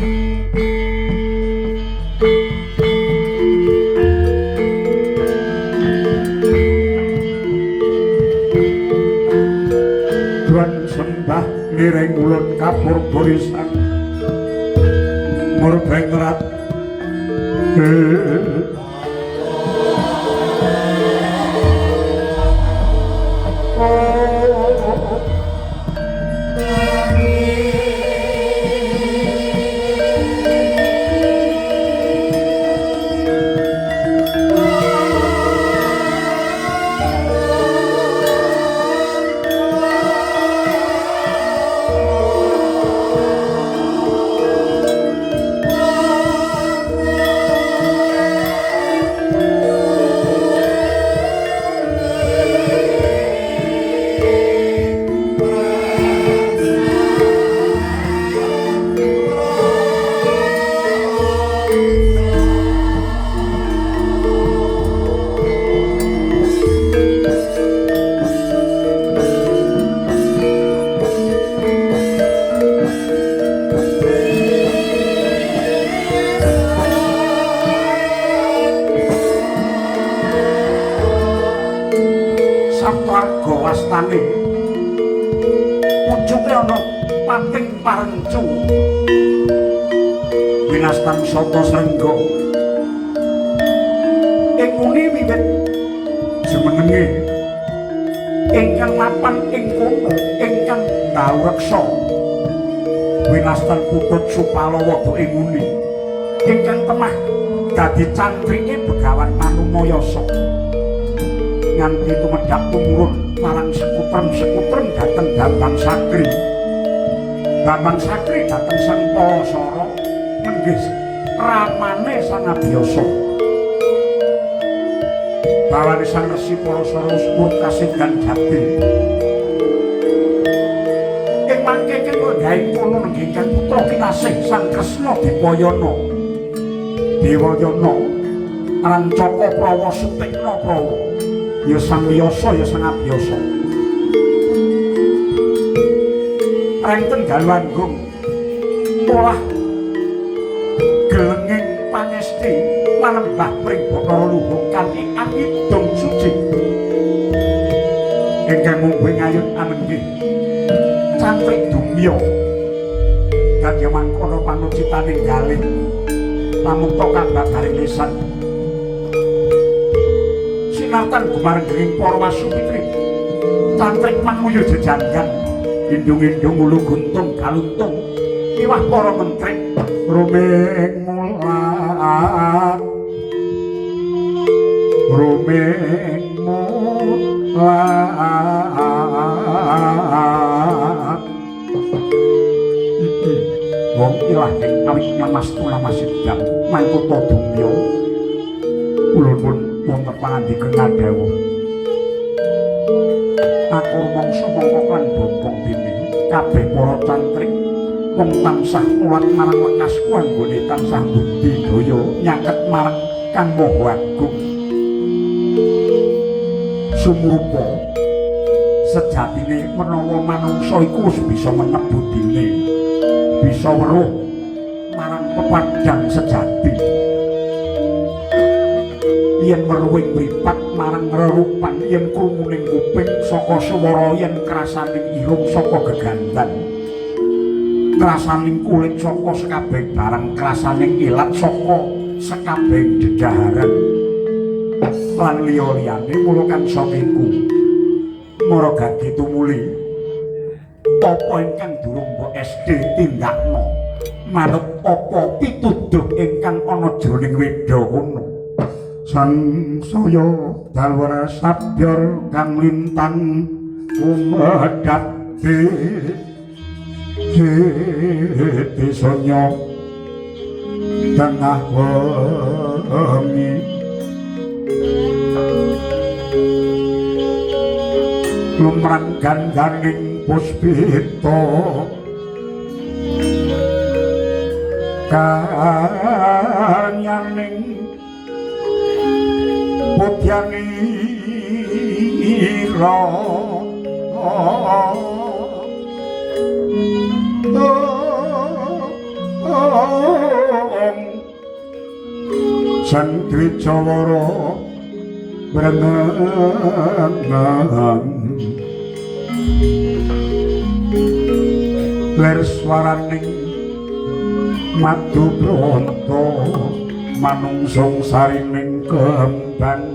Tuan sembah miring ulun kapur borisan murbeng rat. Wastane pucuke ana pating parencu winastan sata srengga ing muni wiwit jumenenge ingkang mapan ing kono ingkang ndaureksa winastan putut Supalawa ing muni ingkang temah dadi cantrike Begawan Manumayasa nganti tumedhak tumurun marang sekutrem-sekutrem dhateng Bambang Sakri. Bambang Sakri dhateng Sang Parasara nenggih ramane Sang Abiyasa. Bawane Sang Resi Parasara usmur kasidhan jati. Ing mangke keng lenggahing kono nenggih kang putra kinasih Sang Kresna Dipayana. Dewayana Rancaka Prawa Sutikna Prawa. Ya Sang Wiyasa ya Sang Abiyasa. Renten dalu anggung olah gelenging pangesti manembah pring Bathara Luhung kanthi angidung suci. Ingkang mungguh ngayun anenggih cantrik dumya dadi mangkono panucitaning galih pamukta kababaring lisan. Sinartan gumarengging para wasupitri cantrik manguyu jejanggan indung-indung ulu guntung galuntung miwah para mentri ruming mulat ruming mulat iki wong ilah ing awit nyamas tulamasidam mangkota dumya ulun pun wonten pangandika ngadhawuh aku mangsa mongko lan bombong dene kabeh para cantrik wong tansah mulat marang lekasku anggone tansah budidaya nyaket marang Kang Maha Agung sumrupa sejatine menawa manungsa iku wis bisa menep budine bisa weruh marang pepadang sejati yen weruhing mripat marang rerupan yen krunguning kuping saka swara yen krasaning irung saka gegandan krasaning kulit saka sekabehing barang krasaning ilat saka sekabehing dedaharan lan liya-liyane mula kansa iku maragati tumuli apa ingkang durung mbok SD tindakno manut apa pituduh ingkang ana jroning weda kono sangsaya dalwara sabyor kang lintang kumedhap desanya tengah wengi lumrang gandaning puspita kanyaning putyanira oh, oh, oh. Sang Dwijawara brenengan lir swaraning madu bronto manungsung sarining kembang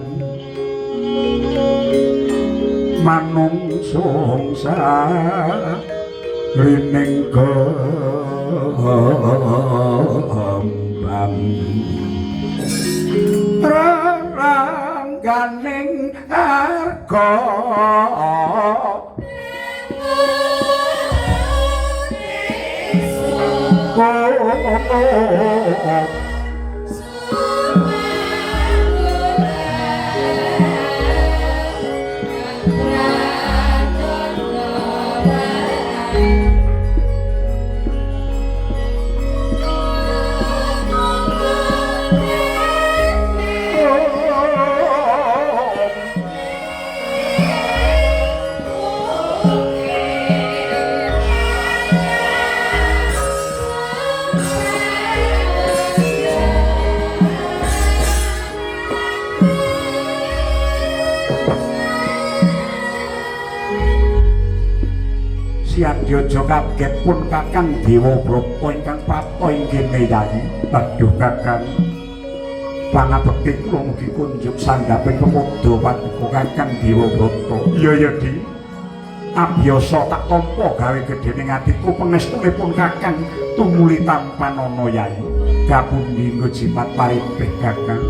manungsung sarining kembang rerangganing arga Siadya kaget pun Kakang Dewabrata ingkang prapta ing kene Yayi. Aduh Kakang, pangabekti kula mugi kunjuk sandhaping pemuda paduka Kakang Dewabrata. Iya ya Di, abiyasa tak tampa gawe gedhening atiku pangestunipun Kakang tumuli tampanana Yayi. Kapundi nggo jimat paripih Kakang?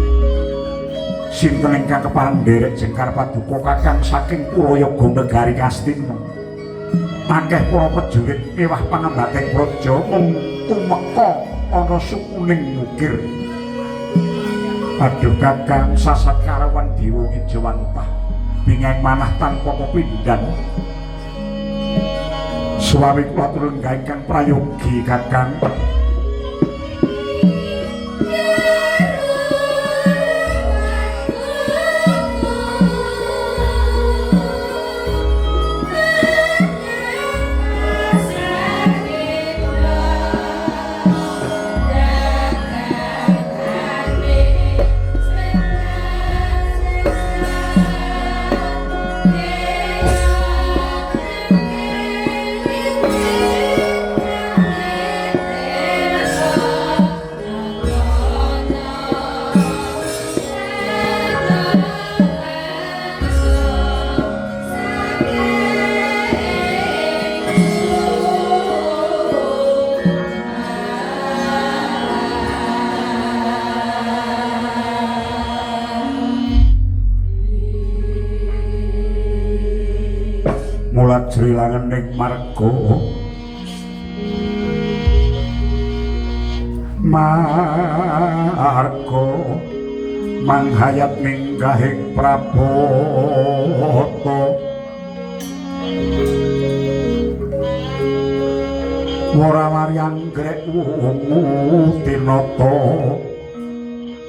Sinten ingkang kepareng nderek jengkar paduka Kakang saking Purayaga negari Ngastina? Akeh para prajurit mewah pangembating praja mung tumeka ana sukuning mukir. Aduh Kakang, sasat karawan dewa ngejawantah bingeng manah tanpa pepindhan. Suami kula atur lenggah ingkang prayogi Kakang. Jrilangening marga marga manghayat minggahing prabata ora wari anggrek wungu tinata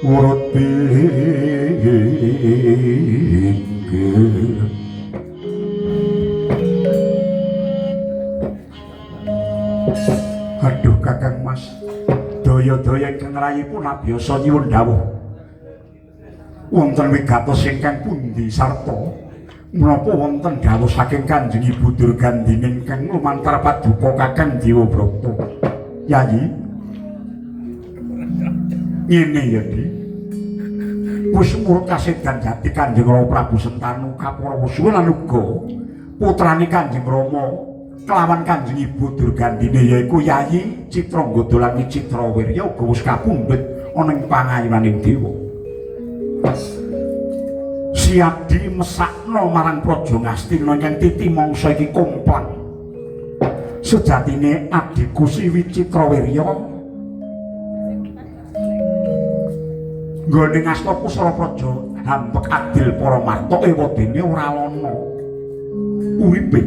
urut pinggir. Aduh Kakang Mas, daya-daya ingkang ngrayipun abiyasa nyuwun dawuh. Wonten wigatos ingkang pundi sarta menapa wonten dawuh saking Kanjeng Ibu Durgandini ingkang lumantar paduka Kakang Dewabrata. Yayi, ngene ya Di. Wis murut kasedan jati Kanjeng Rama Prabu Sentanu Kapurawa lan uga putrane Kanjeng Rama kelawan Kanjeng Ibu Durgandini yaiku Yayi Citranggada lan Citrawirya uga wis kapundhut ana ing pangayunaning dewa. Siadi mesakno marang Praja Ngastina ingkang titi mangsa iki komplang. Sejatine adhiku Siwi Citrawirya nggone ngasta pusara praja hambek adil para marta ewadene ora ana uripe.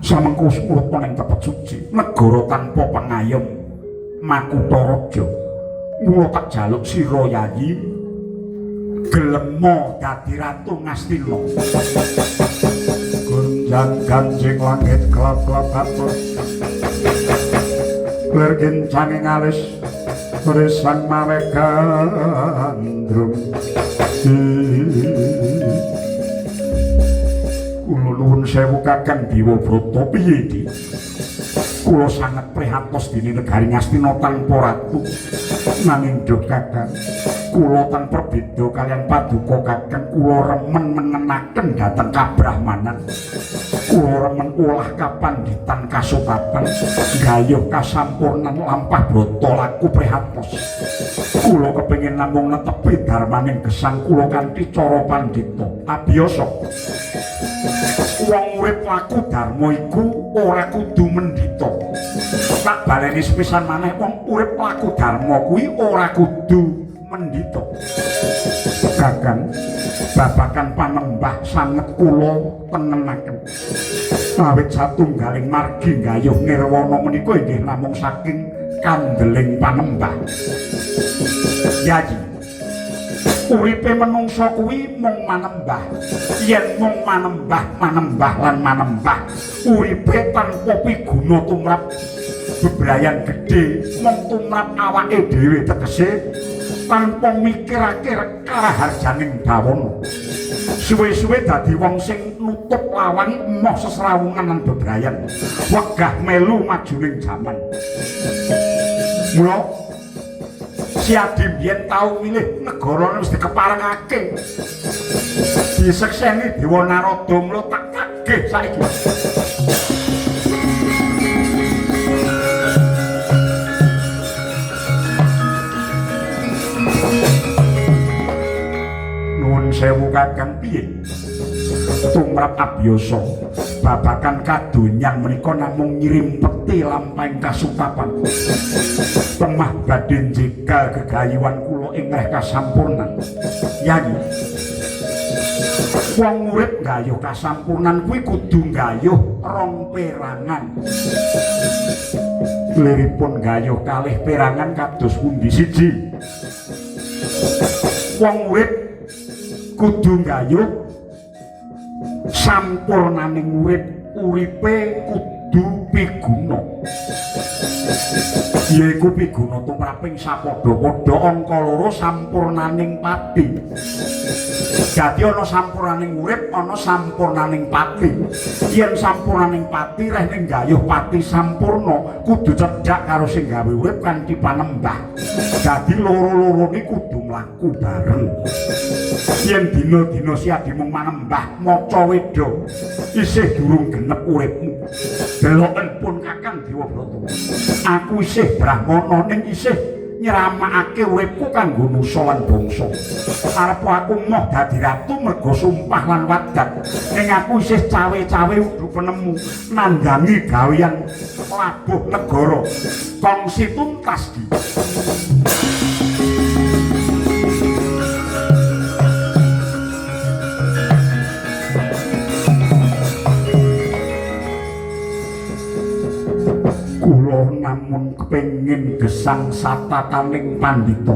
Samengko urip ning tepet suci, negara tanpa pengayom makutha raja. Mula tak jaluk sira Yayi gelema dadi ratu Ngastina. Gonjang ganjing langit klap-klap atur. Lir kencange ngalis Atore sang mawe gandrung. Kula nuwun sewu Kakang Dewabrata, piye iki? Kula sanget prihatos dene negari Ngastina tanpa ratu. Nanging duh Kakang, kula tan perbeda kaliyan paduka Kakang, kula remen mengenaken dhateng kabrahmanan. Kula remen olah kapanditan kasukapan, gayuh kasampurnan lampah brata laku prihatos. Kula kepengin namung netepi darmaning gesang kula kanthi cara pandhita. Abiyasa wong urip laku dharma iku ora kudu mendhita. Tak baleni sepisan maneh, wong urip laku dharma kuwi ora kudu mendhita. Kakang, babakan panembah sanget kula tengenaken. Awit satunggaling margi gayuh nirwana menika inggih namung saking kandeling panembah. Yayi, uripe menungsa kuwi mung manembah. Yen mung manembah, manembah lan manembah, uripe tanpa piguna tumrap bebrayan gedhe, mung tumrap awake dhewe, tegese tanpa mikirake karaharjaning bawana. Suwe-suwe dadi wong sing nutup lawang emoh sesrawungan lan bebrayan, wegah melu majuning jaman. Mula Siadi biyen tau milih negara wis dikeparengake. Disekseni Dewa Narada, mula tak tagih saiki. Nuwun sewu Kakang, piye? Tumrap abiyasa babakan kadonyan menika namung nyrimpeti lampahing kasukapan. Temah badhe njegal gegayuhan kula ing reh kasampurnan. Yayi, wong urip gayuh kasampurnan kuwi kudu gayuh rong perangan. Liripun gayuh kalih perangan kados pundi? Siji, wong urip kudu gayuh sampurnaning urip, uripe kudu piguna. Yaiku piguna tumraping sapadha-padha. Angka loro, sampurnaning pati. Dadi ana sampurnaning urip, ana sampurnaning pati. Yen sampurnaning pati, reh ning gayuh pati sampurna kudu cedhak karo sing gawe urip kanthi panembah. Dadi loro-lorone kudu mlaku bareng. Yen dina-dina siadi mung manembah maca weda, isih durung genep uripmu. Deloken pun Kakang Dewabrata, aku isih brahmana ning isih nyeramakake uripku kanggo nusa lan bangsa. Arep aku moh dadi ratu mergo sumpah lan wadat, ning aku isih cawe-cawe udu penemu nandhangi gawean labuh negara. Kongsi tuntas di. Kula namun kepengin gesang satataning pandhita.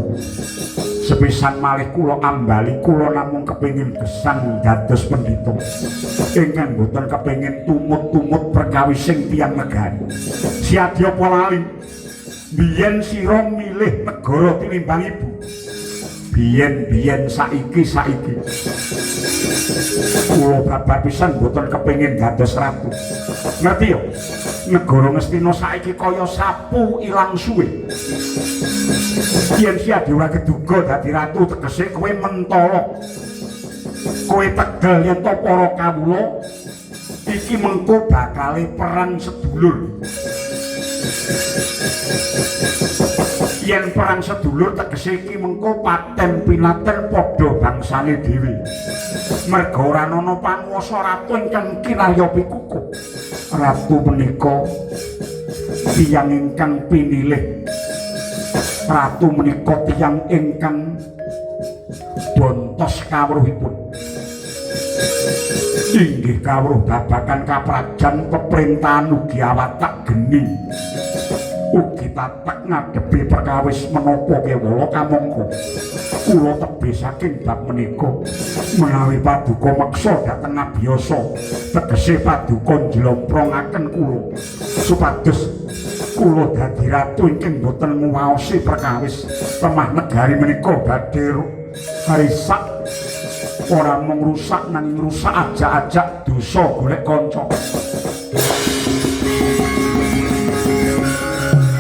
Sepisan malih kula ambali, kula namung kepengin gesang dados pendhita. Ingkang boten kepengin tumut-tumut perkawising tiyang negari. Siadya apa lali? Biyen sira milih negara tinimbang ibu. Biyen-biyen, saiki-saiki. Kula babar pisan boten kepengin dados ratu. Ngerti ya? Negara Ngastina saiki kaya sapu ilang suwe. Yen Siadi ora keduga dadi ratu, tegese kowe mentala. Kowe tegel yen to para kawula iki mengko bakale perang sedulur. Yen perang sedulur tegese iki mengko paten pinaten padha bangsane dhewe. Merga ora ana panguwasa ratu ingkang kinarya pikukuh. Ratu menika tiyang ingkang pinilih. Ratu menika tiyang ingkang bontos kawruhipun. Inggih kawruh babagan kaprajan peperintahan ugi awatak geni. Ugi tatak ngadepi perkawis menapa kewala kamangka. Kula tebih saking bab menika menawi paduka meksa dhateng abiyasa, tegese paduka njlomprongaken kula supados Kula dadi ratu ingkang boten nguwaosi perkawis lemah negari menika badhe risak, ora mung rusak nanging rusak ajak-ajak dosa golek kanca.